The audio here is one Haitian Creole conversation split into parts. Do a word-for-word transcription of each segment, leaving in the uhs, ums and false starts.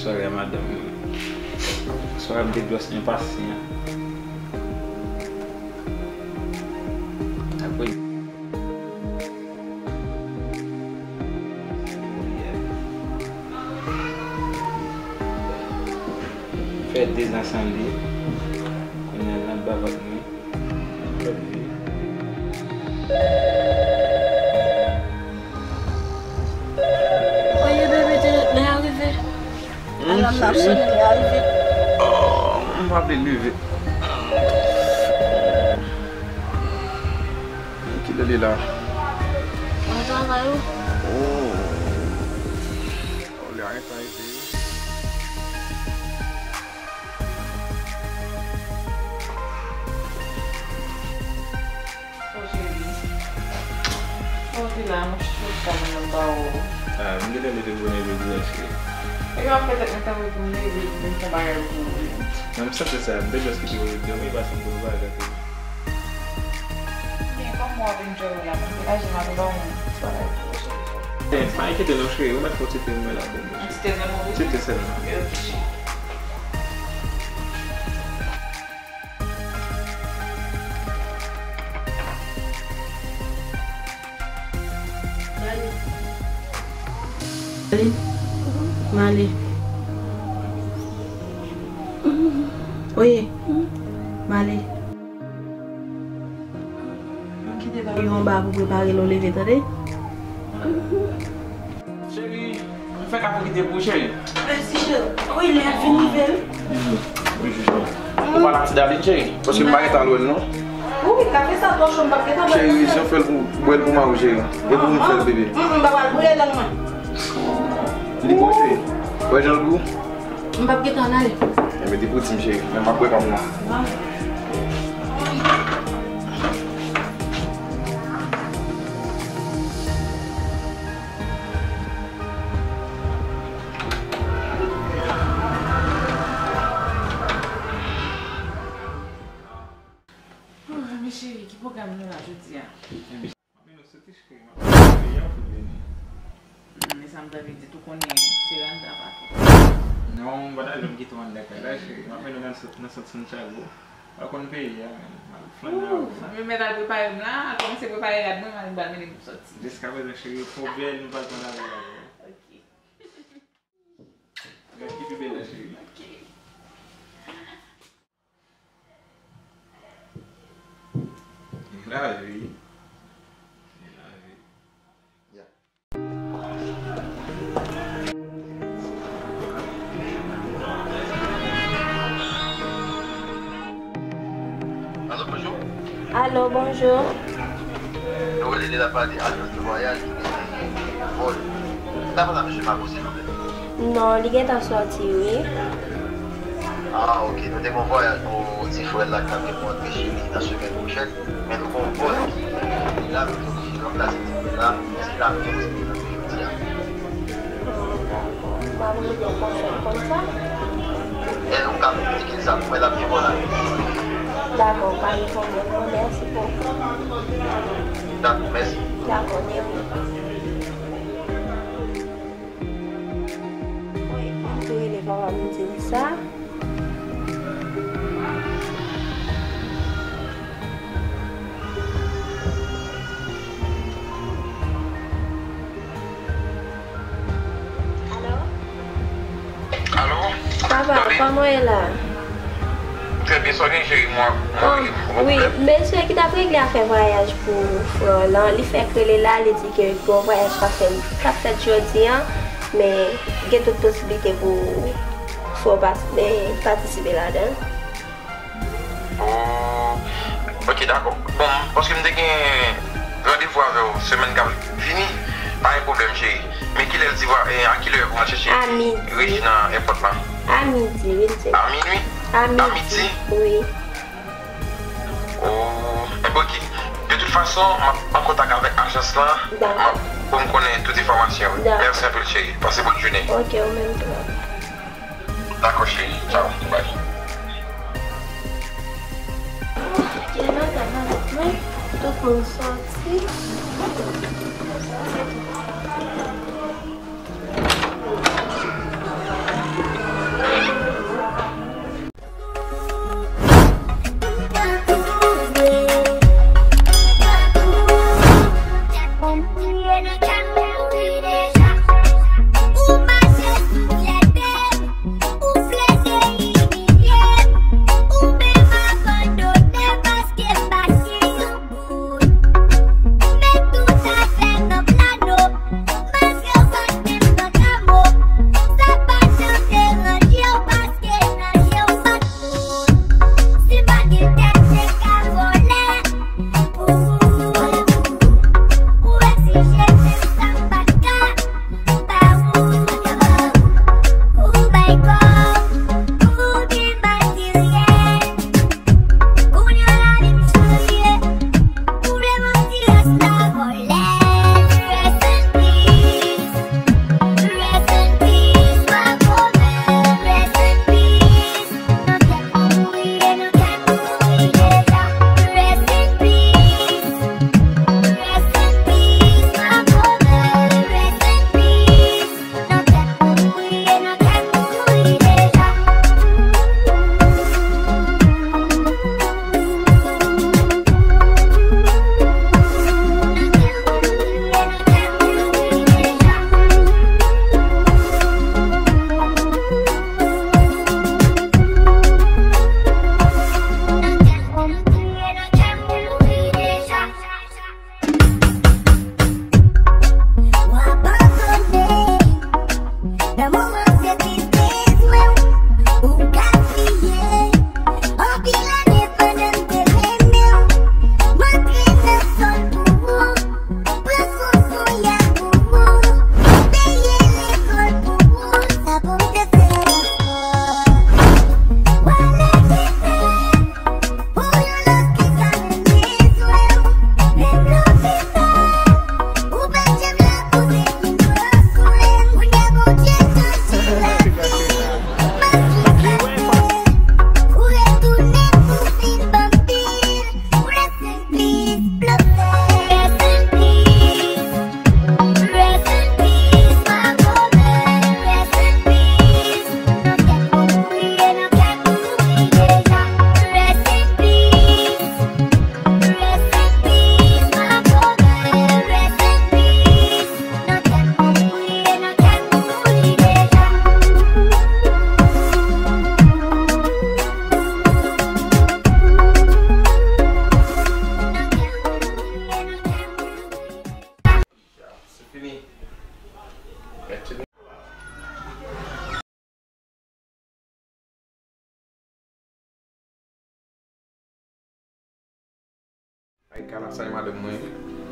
Swarè a madanm mwen. Swarè a m te dwòs enpasyan. Apre. Fè dezan san li. Kounye a l ap bavòt mwen. Oye bebe, te lè a rive. Alam nan sonnen, lè a rive. Oh, m pa vle leve. Kilè li la? Mwen travay ou? Oh. Oh, lè a gentan rive. Oh, cheri. Bon, ou te la, mwen chita mwen nan ba ou. Ah, m gentan leve pou mwen leve pou wè, cheri. E yo ap petèt mwen tanpri pou m leve pou m fè bagay pou ou. Non, m santi sa, m te just kite ou dòmi, pase m pou bagay pou ou. Men, kòman w ap enjoy ou la, mwen te la, j ap ba ou yon ti bagay pou ou, cheri. Eh, pa enkyete non, cheri, ou mèt fè yon ti te mwen la pou mwen, cheri. Yon ti te sèlman, wi? Ti te sèlman. Ok, cheri. Male. Male. Oye. Male. Mwen kite bagay yo anba pou prepare lè w leve, tande? Cheri, m fè kafe kite pou ou, cheri. Mèsi, cheri. Wi, lè a fin rive, wi. Wi, cheri. Ou pale ak ti David, cheri? Paske m pa gentan al wè l, non. Wi, kafe sa twò cho, m p ap gentan bwè l. Cheri, jan fè l pou, bwè l pou mari w, cheri. E pou nou fè l, bebe. M pa pral boule lang mwen. Li bon, cheri. Wè jan l gou? M p ap gentan ale. Enben, depi w di m, cheri, men m ap bwè pa m nan. Oh, men cheri, ki pwogram nou la jodi a? Mwen soti, cheri, m ap fè yon fout vini. Hmm, men sa m t anvi di tou, konnen se Randa pa tou. Non, m pa ta janm kite w anndan kay la, cheri. M ap mennen w nan sant, nan sant Santiago. Ou konn peyi a, men m al flannen avè w. Ou, m mèt al prepare m la, al kòmanse prepare rad mwen, m al ba mennen m soti. Jiskaprezan, cheri, ou twò bèl, nou pral pran lavi avè w. Ok. Rad ki pi bèl la, cheri. Ok. Lavi. Lavi. Alo, bonjou. Alo, bonjou. Nou rele de la part de ajans de vwayaj ki te vòl. Sa pa la, mesye Marco, silvouplè? Non, li gentan sòti, wi. Ah, ok. Nou te gen yon vwayaj pou ti frè l la ki t ap gen pou rantre Chili nan semèn pwochèn, men nou gen yon vòl ki la, nou te oblije ranplase ti frè l la. Èske l ap gen disponiblite jodi a? M ap rele w konsa, konsa. E ou ka kominike l sa pou mwen, l ap gen vòl la. Dakò, pa gen pwoblèm. Mèsi bokou. Dakò, mèsi. Dakò, de rien. Wi, m te rele papa m di l sa. Alo? Alo? Papa, kòman w ye la? Trè byen, sa w gen, cheri? Mwen, mwen, wi, mesye ki t ap regle afè vwayaj pou frè w lan, li fèk rele la, li di ke gen yon vwayaj k ap fè, k ap fèt jodi a, men gen tout posiblite pou frè w pa, eh, patisipe ladan l. Oh, ok, dakò. Bon, paske m te gen randevou avè w semèn k ap vini, pa gen pwoblèm, cheri. Men kilè l di, e a kilè pou mwen chèche Regi nan èpòt la? A midi, wi, m di. A minui? A midi? Wi. Oh, enben, ok. De tout fason, m ap an kontak avèk ajans lan. Dakò. M ap, pou m konnen tout enfòmasyon. Dakò. Mèsi anpil, cheri. Pase bòn jounen. Ok, ou menm tou. Dakò, cheri. Tchao. Bye. Gen madanm avèk mwen. Tout moun sòti. Tout moun sòti. Ay, Kala, sa e madanm mwen.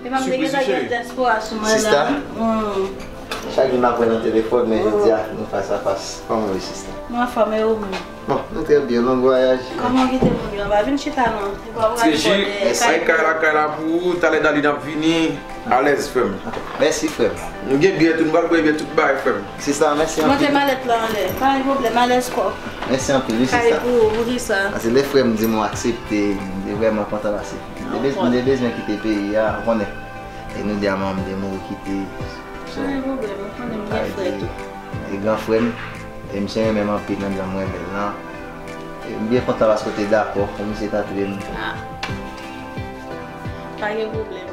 E pa m te gentan gen dyaspora sou mwen la. Sista? Hmm. Chak jou n ap wè nan telefòn, men jodi a, nou fas a fas. Kòman w ye, sista? Mwen anfòm, e ou menm? Bon, nou trè byen, long vwayaj. Kòman w kite moun yo anba? Vin chita non. Ou pa pral bòde. Ay, Kala, Kala pou ou, talè Daline ap vini. Alèz, frè m. Mèsi, frè m. Nou gen byè tou, nou pral bwè byè tout bagay, frè m. Sista, mèsi anpil. Monte malèt la anlè. Pa gen pwoblèm, alèz kò. Mèsi anpil, wi, sista. Kay pou ou, poukisa? Paske lè frè m di m ou aksepte, m te vrèman kontan paske m te bez-, m te bezwen kite peyi a, ou konnen. E nou de a manman m te mouri kite. So, pa gen pwoblèm, ou konnen m gen frè tou. E gran frè m, e misye renmen m anpil nan jan m renmen l lan. E m byen kontan paske w te dakò pou misye t antre m. Ah. Pa gen pwoblèm.